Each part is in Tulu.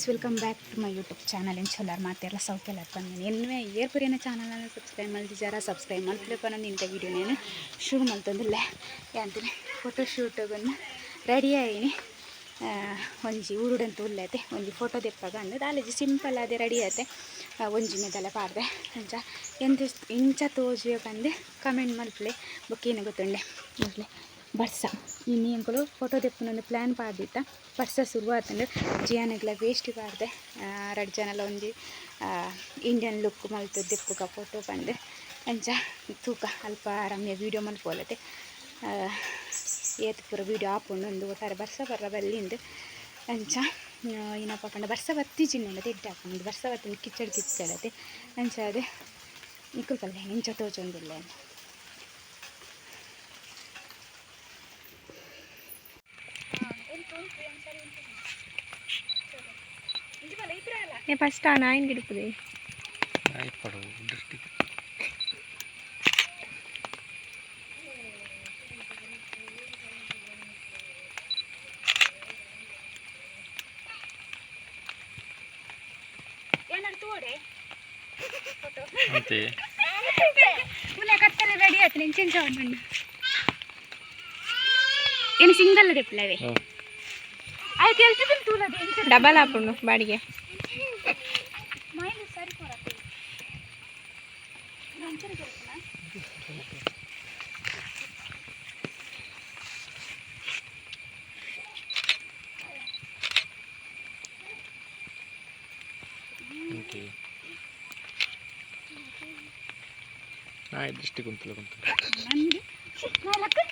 Guys, welcome back to my YouTube channel. ಎಂಚೊಲ್ಲರ್ ಮಾತೆರ್ಲ? ಸೌಖ್ಯ ಪಂದಿನಿ ಎನ್ನುವೆ. ಏರ್ ಪೂರ ಎನ್ನ ಚಾನಲ್ ಸಬ್ಸ್ಕ್ರೈಬ್ ಮಲ್ತಿಜಾರ, ಸಬ್ಸ್ಕ್ರೈಬ್ ಮಲ್ಪಲೆ ಪನೊಂದು ಇಂಥ ವೀಡಿಯೋ ನೇನು ಶುರು ಮಲ್ತೊಂದುಲ್ಲೆ. ಯಾಂತನೆ ಫೋಟೋ ಶೂಟುಗೊಂದು ರೆಡಿ ಆಯಿನಿ. ಒಂಜಿ ಊರುಡಂತೂ ಉಲ್ಲೈತೆ, ಒಂಜಿ ಫೋಟೋ ದೆಪ್ಪಾಗ ಅಂದ್ ದಾಲೇಜಿ ಸಿಂಪಲ್ ಆದೆ ರೆಡಿ ಆತೆ. ಒಂಜಿ ಮೆದಲ ಪಾಡ್ದೆ. ಅಂಚ ಎಂತ ಇಂಚ ತೋಜುವೆ ಪಂದ್ ಕಮೆಂಟ್ ಮಲ್ಪಲೆ. ಬೊಕ್ಕ ಏನು ಗೊತ್ತುಂಡೆ ಮೊದಲೇ ಬರ್ಸ. ಇನಿ ಎಂಕುಲು ಫೋಟೋ ದೆಪ್ಪುನೊಂದು ಪ್ಲ್ಯಾನ್ ಪಾಡ್ದಿತ್ತ, ಬರ್ಸ ಶುರು ಆತುಂಡು. ಜಿಯಾನಗ್ಲ ವೇಸ್ಟ್ ಪಾಡ್ದೆ. ರಡ್ಡ್ ಜನಲ ಒಂಜಿ ಇಂಡಿಯನ್ ಲುಕ್ ಮಲ್ತ್ ದೆಪ್ಪುಗ ಫೋಟೋ ಪಂದ್. ಅಂಚ ತೂಕ, ಅಲ್ಪ ರಮ್ಯ ವೀಡಿಯೋ ಮಲ್ಪೊಲತೆ. ಏತ್ ಪೂರ ವೀಡಿಯೋ ಆಪುಂಡು ಉಂದು. ಒಟ್ಟಾರೆ ಬರ್ಸ ಬರ್ರ ಬಲ್ಲಿಂದು. ಅಂಚ ಏನಪ್ಪ ಪಂಡ ಬರ್ಸ ಬತ್ತಿಜಿಂಡ ಎಡ್ಡೆ ಆಪುಂಡು. ಬರ್ಸ ಬತ್ತಿನ ಕಿಚ್ಚಡ್ ಕಿಚ್ಚಡತೆ. ಅಂಚ ಅದೇ ನಿಕುಲು ಪಲ್ಲೆ, ಇಂಚ ತೋಜೊಂದುಲ್ಲೆ. ಫಸ್ಟ್ ಆ ನಾಯಿನ್ ಗಿಡಪುದೆ. ಪಡವು ದೃಷ್ಟಿ. ಏನಾರು ತೋಡೆ ಫೋಟೋ. ಅಂತೆ. ಉಲ್ಲ ಕತ್ತಲೆ ರೆಡಿ ಆಯ್ತು. ನಿಂಚಿನ ಉಂಟು. ಏನು ಸಿಂಗಲ್ ರಿಪ್ಲೈವೆ ಆಯ್ತು ಹೇಳ್ತಿದ್ದೀನಿ ತೂಲದೆ. ಡಬಲ್ ಆಪುಂಡು ಬಾಡಿಗೆ. ಮೈಲು ಸರಿ ಕೊರತೆ. ಅಂಚನೆ ಕೊರಪುನಾ? ಅಂತೆ ನಾಯಿ ದೃಷ್ಟಿ ಕುಂತಲ್ಲ ಕುಂತ. ನಂದು ನಾಲ್ಕು.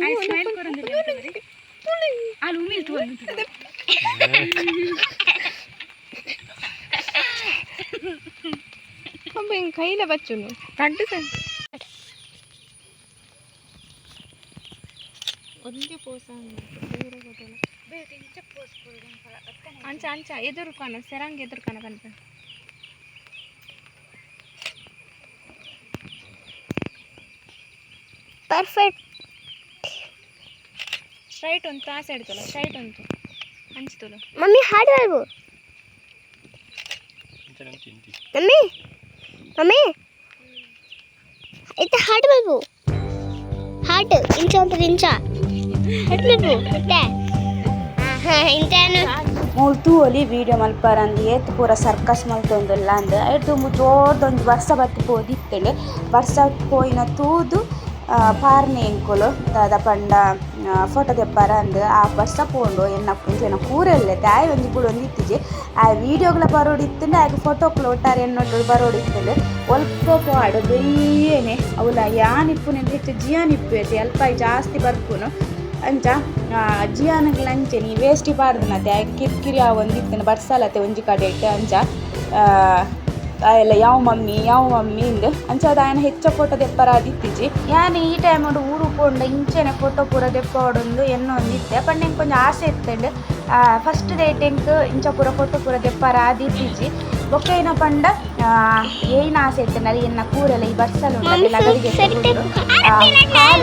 ಆಯ್ ಸ್ಮೈಲ್ ಕೊರೊಂದು ಅಲ್ಲಿ ಉಮಿಲ್ ತೂವೊಂದು. ಅಬ್ಬ, ಹಿಂಗೆ ಕೈಲ ಬಚ್ಚುನು ರಡ್ಡು ಸಣ್ಣ ಒಂಜಿ ಪೋಸ. ಬೇತೆ ಇಂಚ ಪೋಸ್ ಕೊಡು. ಅಂಚ ಅಂಚ ಎದುರು ಕಾನ ಸೆರಂಗ್ ಎದುರು ಕಾನ ಪನ್ಪ. ಪರ್ಫೆಕ್ಟ್. ಸ್ಟ್ರೈಟ್ ಉಂಟು, ಆ ಸೈಡ್ ತೊಲ. ಸ್ಟ್ರೈಟ್ ಉಂಟು, ಅಂಚು ತೊಲು. ಮಮ್ಮಿ, ಹಾಡು ಹೇಳ್ಬು. ಅಂಚೆ. ಮಮ್ಮಿ, ಮಮ್ಮಿ, ಇತ್ತ ಹಾಡು ಬಲ್ಬು. ಹಾಡು ಇಂಚ ಅಂತ ಇಂಚ ಹಾಡು ಬಲ್ಬು ಇತ್ತೆ. ಇಂತೇನು? ಮೂಲು ತೂವೊಲಿ, ವೀಡಿಯೋ ಮಲ್ಪರಂದು ಏತ್ ಪೂರ ಸರ್ಕಸ್ ಮಲ್ತೊಂದುಲ್ಲ ಅಂದ್. ಐಟ್ ದುಂಬು ಜೋರ್ದೊಂಜಿ ಬರ್ಸ ಬತ್ತ್ ಪೋದಿತ್ತುಂಡು. ಬರ್ಸ ಪೋಯಿನ ತೂದು ಪಾರ್ನೆ ಎಂಕುಲು ದಾದ ಪಂಡ ಫೋಟೋ ದೆಪ್ಪರ ಅಂದ್. ಆ ಬರ್ಸ ಪೋಂಡು. ಎನ್ನ ಎಂಕ್ಲೆನ ಕೂರೆಲ್ಲೆತೆ ಆಯೆ ಒಂಜಿ ಬುಡೊಂದಿತ್ತಿಜಿ. ಆ ವೀಡಿಯೋಗ್ಲ ಬರೋಡಿತ್ತುಂಡು, ಆಯ್ಗ್ ಫೋಟೋಕ್ಲ ಒಟ್ಟಾರೆ ಎನ್ನೊಟ್ಟು ಬರೋಡಿತ್ತುಂಡು. ಒಲ್ಪ ಪೋವಾಡು ಬೆಯ್ಯೆನೆ ಅವ್ಲ ಯಾನ್ ಇಪ್ಪುನೆಂದ್ ಹೆಚ್ಚು ಜಿಯಾನ್ ಇಪ್ಪುವೆತೆ. ಅಲ್ಪ ಜಾಸ್ತಿ ಬರ್ಪುನು. ಅಂಚ ಜಿಯಾನಗ್ಲ ಅಂಚೆನೆ ಈ ವೇಸ್ಟಿ ಪಾಡ್ದನತೆ, ಆಯ್ಗ್ ಕಿರ್ಕಿರಿ ಆವೊಂದಿತ್ತುಂಡು ಬರ್ಸಲಾತೆ ಒಂಜಿ ಕಡೆಟ್. ಅಂಚ ಆಯೆಲ ಯಾವ್ ಮಮ್ಮಿ, ಯಾವ್ ಮಮ್ಮಿ ಇಂದ್. ಅಂಚಾದ್ ಆಯನ ಹೆಚ್ಚ ಫೋಟೋ ದೆಪ್ಪರ ಆದಿತ್ತಿಜಿ. ಯಾನ್ ಈ ಟೈಮುಡು ಊರು ಪೋಂಡ ಇಂಚೆನೆ ಫೋಟೋ ಪೂರ ದೆಪ್ಪವೊಡುಂದು ಎನ್ನೊಂದಿತ್ತೆ. ಪಂಡ ಎಂಕ್ ಒಂಜಿ ಆಸೆ ಇತ್ತುಂಡು. ಫಸ್ಟ್ ಡೇಟ್ ಎಂಕ್ ಇಂಚ ಪೂರ ಫೋಟೋ ಪೂರ ದೆಪ್ಪರ ಆದಿತ್ತಿಜಿ. ಬೊಕ್ಕ ಏನ ಪಂಡ ಏಯ್ನ ಆಸೆ ಇತ್ತುಂಡು ಅಲ್ಲಿ ಎನ್ನ ಕೂರೆಲ್ಲ ಈ ಬರ್ಸಲ್ ಉಂಡತೆ ಲಗಡಿಗೆ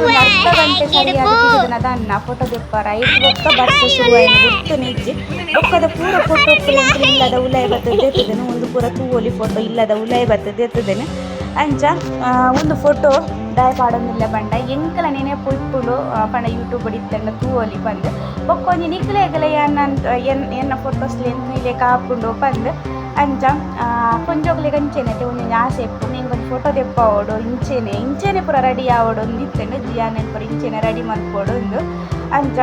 ಒಂದು ಅರ್ಧ ಗಂಟೆ ಸರಿಯಾದ ತಿರುಗುನ ಫೋಟೋ ದೆಪ್ಪರ. ಐಟ್ ಬೊಕ್ಕ ಬರ್ಸ ಶುರು ಆಯಿನ ಗುರ್ತುನೆ ಇಜ್ಜಿ. ಬೊಕ್ಕದ ಪೂರ ಫೋಟೋ ಪೂರ ಇಲ್ಲದ ಉಲಾಯಿ ಬತ್ತುದು ದೆತ್ತುದೆನು. ಒಂದು ಪೂರ ತೂವೊಲಿ ಫೋಟೋ ಇಲ್ಲದ ಉಲಾಯಿ ಬತ್ತುದು ದೆತ್ತುದೆನು. ಅಂಚ ಒಂದು ಫೋಟೋ ದಾಯೆ ಪಾಡೊಂದುಲ್ಲೆ ಪಂಡ ಎಂಕಲ ನೆನೆಪು ಇಪ್ಪುಂಡು. ಪಂಡ ಯೂಟ್ಯೂಬ್ ಇತ್ತಂಡ ತೂವೊಲಿ ಪಂದ್. ಬೊಕ್ಕ ಒಂಜಿ ನಿಕ್ಲೆಗ್ಲ ಎನ್ನ ಎನ್ನ ಫೋಟೋಸ್ ತೂಯಿಲೆಕ ಆಪುಂಡು ಪಂದ್. ಅಂಚ ಪೊಂಜೋಕ್ಲೆಗ್ ಅಂಚೆನೆ ಒಂಜೊಂಜಿ ಆಸೆ ಇಪ್ಪುಂಡು. ಎಂಕೊಂಜಿ ಫೋಟೋ ದೆಪ್ಪಾವೊಡು, ಇಂಚೆನೆ ಇಂಚೆನೆ ಪೂರ ರೆಡಿ ಆವೊಡು ಅಂದ್ ಇತ್ತುಂಡು. ಜಿಯಾನನ್ ಪೂರ ಇಂಚೆನೆ ರೆಡಿ ಮಲ್ಪೊಡು ಇಂದು. ಅಂಚ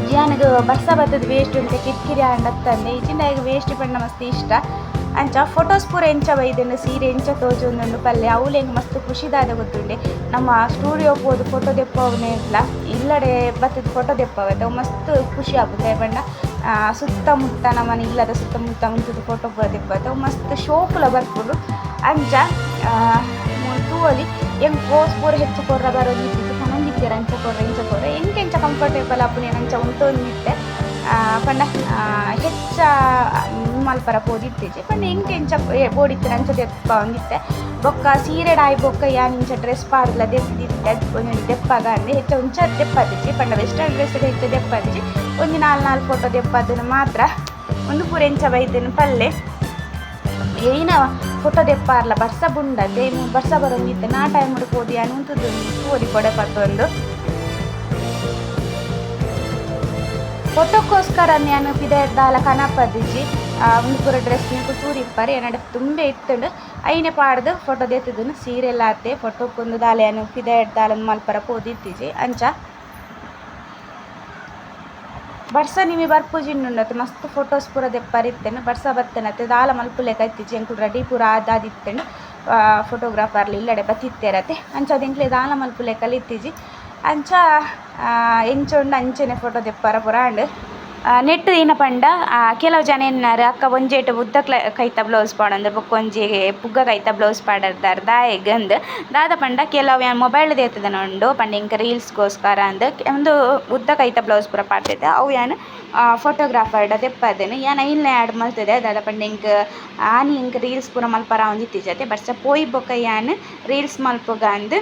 ಜಿಯಾನಗ್ ಬರ್ಸ ಬತ್ತುದು ವೇಸ್ಟ್ ಉಂಟು ಕಿರ್ಕಿರಿ ಆಂಡ ಅತ್ತಂದೆ ಇಜ್ಜಿಂಡ ಆಯಗ್ ವೇಸ್ಟ್ ಪಂಡ ಮಸ್ತ್ ಇಷ್ಟ. ಅಂಚ ಫೋಟೋಸ್ ಪೂರ ಎಂಚ ಬೈದುಂಡು, ಸೀರೆ ಎಂಚ ತೋಜೊಂದುಂಡು ಪಲ್ಲೆ. ಅವ್ಲು ಎಂಕ್ ಮಸ್ತ್ ಖುಷಿ ದಾದ ಗೊತ್ತುಂಡೆ, ನಮ್ಮ ಸ್ಟೂಡಿಯೋ ಪೋದು ಫೋಟೋ ದೆಪ್ಪವುನೇ ಇಲ್ಲ, ಇಲ್ಲಡೆ ಬತ್ತುದು ಫೋಟೋ ದೆಪ್ಪವತ್ತೆ, ಅವು ಮಸ್ತ್ ಖುಷಿ ಆಪುಂಡು. ಪಂಡ ಸುತ್ತಮುತ್ತ ನಮ್ಮನೆ ಇಲ್ಲದ ಸುತ್ತಮುತ್ತ ಉಂತುದು ಫೋಟೋ ಪೂರ ದೆಪ್ಪತ್ತೆ, ಅವು ಮಸ್ತ್ ಶೋಕುಲ ಬರ್ಪುಂಡು. ಅಂಚ ಮೂಲು ತೂವೊಲಿ, ಎಂಕ್ ಪೋಸ್ ಪೂರ ಹೆಚ್ಚು ಕೊರ್ರ ಬರೋದಿತ್ತಿತ್ತು ಪನೊಂದಿತ್ತೆರ್. ಅಂಚ ಕೊರ್ರೆ, ಇಂಚ ಕೊರ್ರೆ, ಎಂಕ್ ಎಂಚ ಕಂಫರ್ಟೇಬಲ್ ಆಪುನೆ ಅಂಚ ಉಂತೊಂದಿತ್ತೆ. ಪಂಡ ಹೆಚ್ಚ ಮಲ್ಪರ ಪೋದಿತ್ತೀಜಿ ಪಂಡ ಎಂಕ್ ಎಂಚ ಬೋಡಿತ್ತಿನ ಅಂಚ ದೆಪ್ಪ ಒಂದಿತ್ತೆ. ಬೊಕ್ಕ ಸೀರೆ ಆಯಿ ಬೊಕ್ಕ ಯಾನ್ ಇಂಚ ಡ್ರೆಸ್ ಪಾಡ್ಲ ದೆಪ್ಪಿದಿತ್ತೆ. ಒಂಜೊಂಜಿ ದೆಪ್ಪಾಗ ಅಂದೆ ಹೆಚ್ಚ ಒಂಚ ದೆಪ್ಪದಿಜಿ. ಪಂಡ ವೆಸ್ಟರ್ನ್ ಡ್ರೆಸ್ ಹೆಚ್ಚ ದೆಪ್ಪದಿಜಿ. ಒಂಜಿ ನಾಲ್ ನಾಲ್ ಫೋಟೋ ದೆಪ್ಪದನ್ನು ಮಾತ್ರ. ಒಂದು ಪೂರ ಎಂಚ ಬೈದನು ಪಲ್ಲೆ. ಏನ ಫೋಟೋ ದೆಪ್ಪಾರ್ಲ ಬರ್ಸ ಬುಂಡತೆ ಬರ್ಸ ಬರೊಂದಿತ್ತೆ. ನಾ ಟೈಮ್ ಪೋದು ಯಾನ್ ಉಂತುದು ಪೋದಿ ಕೊಡೆ ಪತ್ತೊಂದು ಫೋಟೋಕ್ಕೋಸ್ಕರ ಯಾನ್ ಪಿದಯ್ಡ್ ಕನಪದಿಜಿ. ಒಂದು ಪೂರ ಡ್ರೆಸ್ ನಿಕು ತೂದಿಪ್ಪರೆ ಎನ್ನಡ ತುಂಬೆ ಇತ್ತುಂಡು. ಐನೆ ಪಾಡ್ದು ಫೋಟೋ ದೆತ್ತುದುನು. ಸೀರೆ ಆತೆ ಫೋಟೋಕ್ಕೊಂದು ದಾಲ ಯಾನ್ ಪಿದಯ್ಡ್ ದಾಲ ಮಲ್ಪರ ಪೋದಿತ್ತಿಜಿ. ಅಂಚ ಬರ್ಸ ನಿಮಿ ಬರ್ಪುಜಿಂಡುಂಡತೆ ಮಸ್ತ್ ಫೋಟೋಸ್ ಪೂರ ದೆಪ್ಪರೆ ಇತ್ತೆಂಡು. ಬರ್ಸ ಬತ್ತನತೆ ದಾಲ ಮಲ್ಪುಲೆಕ ಇತ್ತಿಜಿ. ಎಂಕುಲು ರೆಡಿ ಪೂರ ಆದಾದಿತ್ತೆಂಡು. ಫೋಟೋಗ್ರಾಫರ್ಲು ಇಲ್ಲಡೆ ಬತ್ತಿತ್ತೆರತೆ. ಅಂಚ ಎಂಕ್ಲೆ ದಾಲ ಮಲ್ಪುಲೆಕಲ ಇತ್ತಿಜಿ. ಅಂಚ ಎಂಚ ಉಂಡು ಅಂಚನೆ ಫೋಟೋ ದೆಪ್ಪರ ಪೂರ ಆಂಡ್. ನೆಟ್ ಏನ ಪಂಡ ಕೆಲವು ಜನ ಎನ್ನಾರು ಅಕ್ಕ ಒಂಜೇಟ್ ಉದ್ದ ಕೈತ ಬ್ಲೌಸ್ ಪಾಡೊಂದು ಬೊಕ್ಕ ಒಂಜಿ ಪುಗ್ಗ ಕೈತ ಬ್ಲೌಸ್ ಪಾಡರ್ದಾರ್ ದಾಯೆಗ್ ಅಂದ್. ದಾದ ಪಂಡ ಕೆಲವು ಯಾನ್ ಮೊಬೈಲ್ ದೇತುದನ ಉಂಡು ಪಂಡ ಎಂಕ್ ರೀಲ್ಸ್ಗೋಸ್ಕರ ಅಂದ್ ಉಂದು ಉದ್ದ ಕೈತ ಬ್ಲೌಸ್ ಪೂರ ಪಾಡ್ದಿತ್ತೆ. ಅವು ಯಾನ್ ಫೋಟೋಗ್ರಾಫರ್ಡ ದೆಪ್ಪದೆನ್. ಯಾನ್ ಐನ್ಲ ಆ್ಯಡ್ ಮಲ್ತುದೆ. ದಾದ ಪಂಡ ಎಂಕ್ ಆನಿ ಎಂಕ್ ರೀಲ್ಸ್ ಪೂರ ಮಲ್ಪರ ಆವೊಂದಿತ್ತಿಜತೆ. ಬರ್ಸ ಪೋಯಿ ಬೊಕ್ಕ ಯಾನ್ ರೀಲ್ಸ್ ಮಲ್ಪುಗ ಅಂದ್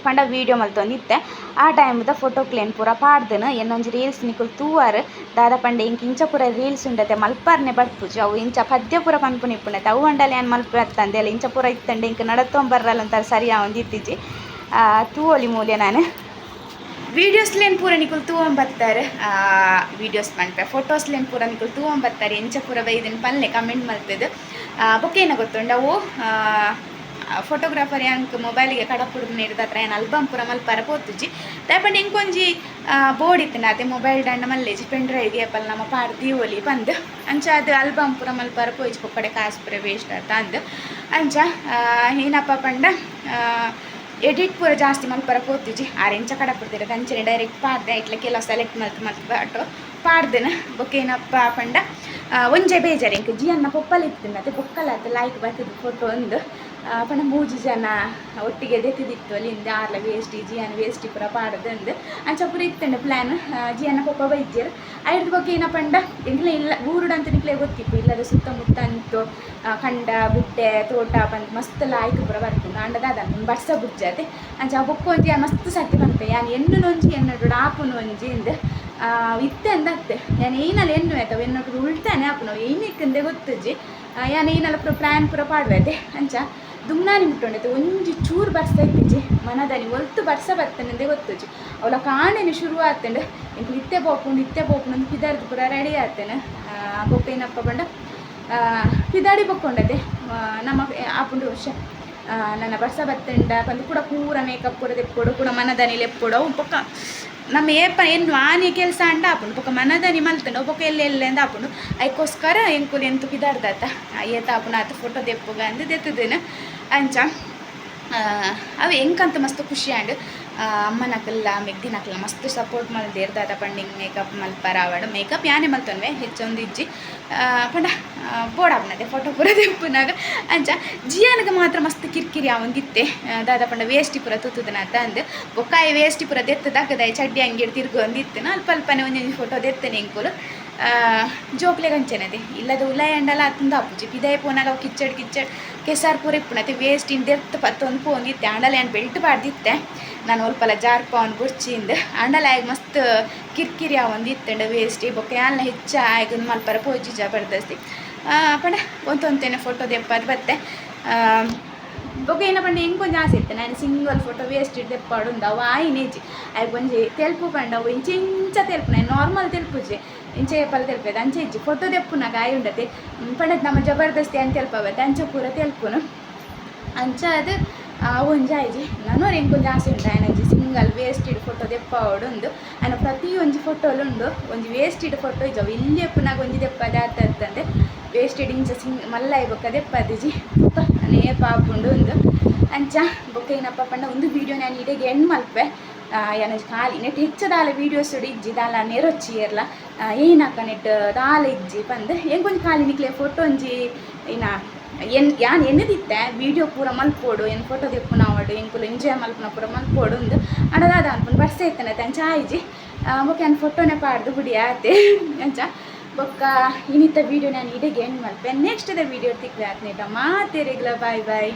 ಪಂಡ ವೀಡಿಯೋ ಮಲ್ತೊಂದಿತ್ತೆ. ಆ ಟೈಮ್ದ ಫೋಟೋ ಕ್ಲೇನ್ ಪೂರ ಪಾಡ್ದೆನು. ಎನ್ನೊಂಜಿ ರೀಲ್ಸ್ ನಿಕುಲು ತೂವರ್. ದಾದ ಪಂಡ ಎಂಕ್ ಇಂಚ ಪೂರ ರೀಲ್ಸ್ ಉಂಡತೆ ಮಲ್ಪರ್ನೆ ಬರ್ಪುಜಿ. ಅವು ಇಂಚ ಪದ್ಯ ಪೂರ ಪನ್ಪುನ ಇಪ್ಪುನತೆ. ಅವು ಅಂಡಲ ಯಾನ್ ಮಲ್ಪತ್ತಂದೆ ಇಂಚ ಪೂರ ಇತ್ತಂಡೆ ಎಂಕ್ ನಡತೊಂಬರ್ರಲ್ ಅಂತ ಸರಿ ಆವೊಂದಿತ್ತಿಜಿ. ತೂವೊಲಿ ಮೂಲೆ ನಾನು ವೀಡಿಯೋಸ್ಲೇನ್ ಪೂರ ನಿಕುಲು ತೂವೊಂಬತ್ತಾರೆ. ವೀಡಿಯೋಸ್ ಪನ್ಪೆ, ಫೋಟೋಸ್ಲೇನ್ ಪೂರ ನಿಕುಲು ತೂವೊಂಬತ್ತಾರೆ. ಎಂಚ ಪೂರ ಬೈದೆನ್ ಪನ್ಲೆ ಕಮೆಂಟ್ ಮಲ್ತುದು. ಬೊಕ್ಕ ಏನ ಗೊತ್ತುಂಡ, ಅವು ಫೋಟೋಗ್ರಾಫರ್ ಯಾಂಕ್ ಮೊಬೈಲ್ಗೆ ಕಡಪುಡ್ದು ನೇರ್ದ ಯಾನ್ ಆಲ್ಬಮ್ ಪೂರ ಮಲ್ಪರ ಪೋತುಜಿ. ದಾಯೆ ಪಂಡ ಎಂಕೊಂಜಿ ಬೋರ್ಡ್ ಇತ್ತುಂಡ ಅತೆ ಮೊಬೈಲ್ ದಂಡ ಮಲ್ಲೆಜಿ ಪೆನ್ ಡ್ರೈವ್ ಏಪಲ್ ನಮ್ಮ ಪಾಡ್ ದೀವೊಲಿ ಪಂದ್. ಅಂಚ ಅದು ಆಲ್ಬಮ್ ಪೂರ ಮಲ್ಪರ ಪೋಯಿಜಿ. ಪೊಕ್ಕಡೆ ಕಾಸು ಪೂರ ವೇಸ್ಟ್ ಆತ ಅಂದ್. ಅಂಚ ಏನಪ್ಪ ಪಂಡ ಎಡಿಟ್ ಪೂರ ಜಾಸ್ತಿ ಮಲ್ಪರ ಪೋತುಜಿ. ಆರ್ ಎಂಚ ಕಡಪುಡ್ದಿರ ಅಂಚನೆ ಡೈರೆಕ್ಟ್ ಪಾಡ್ದೆ. ಐಟ್ಲ ಕೆಲವು ಸೆಲೆಕ್ಟ್ ಮಲ್ತ್ ಮಲ್ತ್ ಬಾಟು ಪಾಡ್ದೆನ. ಬೊಕ್ಕ ಏನಪ್ಪ ಪಂಡ ಒಂಜೆ ಬೇಜಾರು ಎಂಕ್ ಜಿಯನ್ನ ಪೊಪ್ಪಲ್ ಇತ್ತುಂಡ ಅತೆ ಬೊಕ್ಕಲಾತ್ ಲಾಯ್ಕ್ ಬತ್ತುದು ಫೋಟೋ ಒಂದು. ಪಂಡ ಮೂಜಿ ಜನ ಒಟ್ಟಿಗೆ ದೆತ್ತಿದಿತ್ತು ಅಲ್ಲಿಂದ ಆರ್ಲ ವೇಸ್ಟ್ ಜಿಯನ್ ವೇಸ್ಟ್ ಪೂರ ಪಾಡ್ದು ಅಂಚ ಪೂರ ಇತ್ತುಂಡು ಪ್ಲ್ಯಾನ್. ಜಿಯನ್ನ ಪೊಪ್ಪ ಬೈದ್ಯೆರ್. ಐರ್ದ್ ಬೊಕ್ಕ ಏನ ಪಂಡ ಎಂಕ್ಲೆ ಇಲ್ಲ ಊರುಡು ಅಂತ ನಿಕ್ಲೆ ಗೊತ್ತಿಪ್ಪು. ಇಲ್ಲದ ಸುತ್ತಮುತ್ತ ಅಂತು ಕಂಡ ಗುಡ್ಡೆ ತೋಟ ಪಂದ್ ಮಸ್ತ್ ಲಾಯ್ಕ್ ಪೂರ ಬರ್ಪುಂಡು. ಆಂಡ ದಾದ ಬರ್ಸ ಬುಡ್ಜತೆ. ಅಂಚ ಬೊಕ್ಕ ಒಂಜಿ ಮಸ್ತ್ ಸರ್ತಿ ಪನ್ಪೆ ಯಾನ್ ಎನ್ನುನೊಂಜಿ ಎನ್ನಡು ಆಪುನು ಒಂಜಿ ಇಂದ್ ಇತ್ತೆ ಅಂದತ್ತೆ. ಯಾನ್ ಏನಲ್ಲ ಎನ್ನುವೆ ಅವ ಎನ್ನೊಟ್ಟು ಉಲ್ಟಾನೆ ಆಪುನು ಏನಿಕ್ಕಂದೆ ಗೊತ್ತುಜ್ಜಿ. ಯಾನ್ ಏನಲ್ಲ ಪೂರ ಪ್ಲ್ಯಾನ್ ಪೂರ ಪಾಡುವೆ. ಅಂಚ ದುಮ್ನಾನಿ ಮುಟ್ಟೊಂಡೈತೆ ಒಂಜಿ ಚೂರು ಬರ್ಸ ಇತ್ತಿಜಿ. ಮನದಾನಿ ಒಲ್ತು ಬರ್ಸ ಬರ್ತೇನೆ ಗೊತ್ತುಜ್ಜಿ. ಅವಳ ಕಾಣೆನೆ ಶುರು ಆತಂಡು. ಎಂಕ್ಲು ಇತ್ತೆ ಪೋಪುಂಡು ಇತ್ತೆ ಪೋಪುಂಡು ಅಂದ್ ಪಿದಾರ್ದು ಪೂರ ರೆಡಿ ಆತೇನೆ. ಬೊಕ್ಕ ಏನಪ್ಪ ಪಂಡ ಪಿದಾಡಿ ಬೊಕ್ಕೊಂಡತೆ ನಮ್ಮ ಆಪುಂಡು ವರ್ಷ ನನ್ನ ಬರ್ಸ ಬತ್ತಂಡ ಪಂದ್ ಕೂಡ ಪೂರ ಮೇಕಪ್ ಪೂರ ದೆಪ್ಪೊಡು ಕೂಡ ಮನದಾನಿ ಲೆಪ್ಪೊಡು. ಅವು ಬೊಕ್ಕ ನಮ್ಮ ಏಪ ಎನ್ನು ಆನಿ ಕೆಲಸ ಅಂಡ ಆಪುಂಡು. ಬೊಕ್ಕ ಮನದಾನಿ ಮಲ್ತಂಡು ಬೊಕ್ಕ ಎಲ್ಲೆ ಎಲ್ಲೆ ಅಂದ್ ಆಪುಂಡು. ಐಕೋಸ್ಕರ ಎಂಕುಲು ಎಂತು ಪಿದಾರ್ದಾತ ಏತ ಆಪುಂಡು ಆತ ಫೋಟೋ ದೆಪ್ಪುಗ ಅಂದ್ ದೆತ್ತುದೇನು. ಅಂಚ ಅವು ಎಂಕಂತ ಮಸ್ತ್ ಖುಷಿ ಆಂಡ್. ಅಮ್ಮನಕಲ್ಲ ಮೆಗ್ದಿನಕಲ್ಲ ಮಸ್ತ್ ಸಪೋರ್ಟ್ ಮಲ್ದೇರ್. ದಾದ ಪಂಡ ಮೇಕಪ್ ಮಲ್ಪರ ಆವಡ್ ಮೇಕಪ್ ಯಾನೆ ಮಲ್ತೊನ್ವೆ ಹೆಚ್ಚೊಂದು ಇಜ್ಜಿ. ಪಂಡ ಬೋಡಾಪುನತೆ ಫೋಟೋ ಪೂರ ದೆಪ್ಪುನಾಗ. ಅಂಚ ಜಿಯಾನಗ ಮಾತ್ರ ಮಸ್ತ್ ಕಿರ್ಕಿರಿ ಆವೊಂದಿತ್ತೆ. ದಾದ ಪಂಡ ವೇಸ್ಟಿ ಪೂರ ತೂತುದನಾತ ಅಂದ್. ಬೊಕ್ಕಾಯಿ ವೇಸ್ಟಿ ಪೂರ ದೆತ್ತದಾಗದಾಯಿ ಚಡ್ಡಿ ಅಂಗಿಡ್ ತಿರ್ಗೊಂದಿತ್ತು. ಅಲ್ಪ ಅಲ್ಪನೆ ಒಂಜೊಂಜಿ ಫೋಟೋ ದೆತ್ತನೆ ಎಂಕುಲು. ಜೋಕ್ಲೆಗ್ ಅಂಚೆನದೆ ಇಲ್ಲದ ಉಲಾಯಿ ಅಂಡಲ ಅತ್ತಂದು ಆಪುಜಿ. ಪಿದಾಯಿ ಪೋನಾಗ ಅವು ಕಿಚ್ಚಡ್ ಕಿಚ್ಚಡ್ ಕೆಸಾರ್ ಪೂರ ಇಪ್ಪುನತೆ ವೇಸ್ಟ್ ಇನ್ ದೆರ್ತ್ ಪತ್ತೊಂದು ಪೋಂದಿತ್ತೆ. ಆಂಡಲ ಯಾನ್ ಬೆಲ್ಟ್ ಪಾಡ್ದಿತ್ತೆ ನಾನು ಒಲ್ಪಲ ಜಾರ್ಪಾವೊಂದು ಬೊಡ್ಚಿಂದ್. ಆಂಡಲ ಆಯಗ್ ಮಸ್ತ್ ಕಿರ್ಕಿರಿ ಆವೊಂದಿತ್ತಂಡ ವೇಸ್ಟ್. ಬೊಕ್ಕ ಯಾನ್ಲ ಹೆಚ್ಚ ಆಯಗ್ ಮಲ್ಪರ ಪೋಜಿ ಜಬರ್ದಸ್ತಿ. ಪಂಡ ಒಂತೊಂತೇನೆ ಫೋಟೋ ದೆಪ್ಪದು ಬತ್ತೆ. ಬೊಕ್ಕ ಏನ ಪಂಡ ಎಂಕೊಂಜಿ ಆಸೆ ಇತ್ತೆ ನಾನು ಸಿಂಗಲ್ ಫೋಟೋ ವೇಸ್ಟ್ ದೆಪ್ಪಾಡುಂದು. ಅವು ಆಯಿನೇಜಿ ಆಯ್ಗ್ ಒಂಜಿ ತೆಲ್ಪು ಪಂಡ ಅವು ಇಂಚ ಇಂಚ ತೆಲ್ಪು ನಾನು ನಾರ್ಮಲ್ ತೆಲ್ಪುಜಿ ಇಂಚ ಏಪಲ್ ತೆಲ್ಪೇದು ಅಂಚ ಇಜ್ಜಿ. ಫೋಟೋ ದೆಪ್ಪುನಾಗ ಆಯ್ ಉಂಡತೆ ಪಂಡ ನಮ್ಮ ಜಬರ್ದಸ್ತಿ ಅಂತ ತೆಲ್ಪವತ್ತೆ ಅಂಚ ಪೂರ ತೆಲ್ಪುನು. ಅಂಚ ಅದು ಒಂಜಿ ಆಯ್ಜಿ ನನೊರ ಎಂಕೊಂಜಿ ಆಸೆ ಉಂಟು ಆಯ್ನೊಂಜಿ ಸಿಂಗಲ್ ವೇಸ್ಟೆಡ್ ಫೋಟೋ ದೆಪ್ಪಾವೊಡು ಉಂದು. ಆಯ್ನ ಪ್ರತಿ ಒಂಜಿ ಫೋಟೋಲು ಉಂಡು ಒಂಜಿ ವೇಸ್ಟೆಡ್ ಫೋಟೋ ಇಜ್ಜಿ. ಅವು ಇಲ್ಲಿ ಎಪ್ಪುನಾಗ ಒಂಜಿ ದೆಪ್ಪದೆ ಆತತ್ತಂದೆ ವೇಸ್ಟೆಡ್ ಇಂಚ ಸಿಂಗ್ ಮಲ್ಲ ಬೊಕ್ಕ ದೆಪ್ಪದಿಜಿ ಬೊಕ್ಕ ನೇಪ ಆಪುಂಡು ಉಂದು. ಅಂಚ ಬೊಕ್ಕ ಏನಪ್ಪ ಪಂಡ ಒಂದು ವೀಡಿಯೋ ನಾನು ಇಡೆಗೆ ಎಂಡ್ ಮಲ್ಪೆ. ಯಾನೊಂಜಿ ಖಾಲಿ ನೆಟ್ ಹೆಚ್ಚ ದಾಲ ವೀಡಿಯೋಸ್ ಇಜ್ಜಿ ದಾಲ ನೆರೊಚ್ಚಿ ಏರ್ಲ ಏನಕ್ಕ ನೆಟ್ ದಾಲ ಇಜ್ಜಿ ಪಂದ್ ಎಂಕೊಂಜಿ ಖಾಲಿ ನಿಕ್ಲೆ ಫೋಟೋ ಒಂಜಿ ಏನ ಎನ್ ಯಾನ್ ಎನ್ನದಿತ್ತೆ ವೀಡಿಯೋ ಪೂರ ಮಲ್ಪೊಡು ಎನ್ ಫೋಟೋ ದೆಪ್ಪುನಾವಡು ಎಂಕುಲು ಎಂಜಾಯ್ ಮಲ್ಪುನ ಪೂರ ಮಲ್ಪೊಡು ಉಂದು. ಆಂಡ ದಾದ ಅನ್ಪುಂಡು ಬರ್ಸ ಇತ್ತನತೆ ಅಂಚ ಆಯ್ಜಿ. ಬೊಕ್ಕ ಯಾನ್ ಫೋಟೋನೆ ಪಾಡ್ದು ಬುಡಿ ಆತೆ. ಅಂಚ ಬೊಕ್ಕ ಇನಿತ ವೀಡಿಯೋ ನಾನು ಇಡೆಗೆ ಎಂಡ್ ಮಲ್ಪೆ. ನೆಕ್ಸ್ಟ್ ದ ವೀಡಿಯೋ ತಿಕ್ವೆ ಆತ್ನೇಟ ಮಾತೆರೆಗ್ಲ ಬಾಯ್ ಬಾಯ್.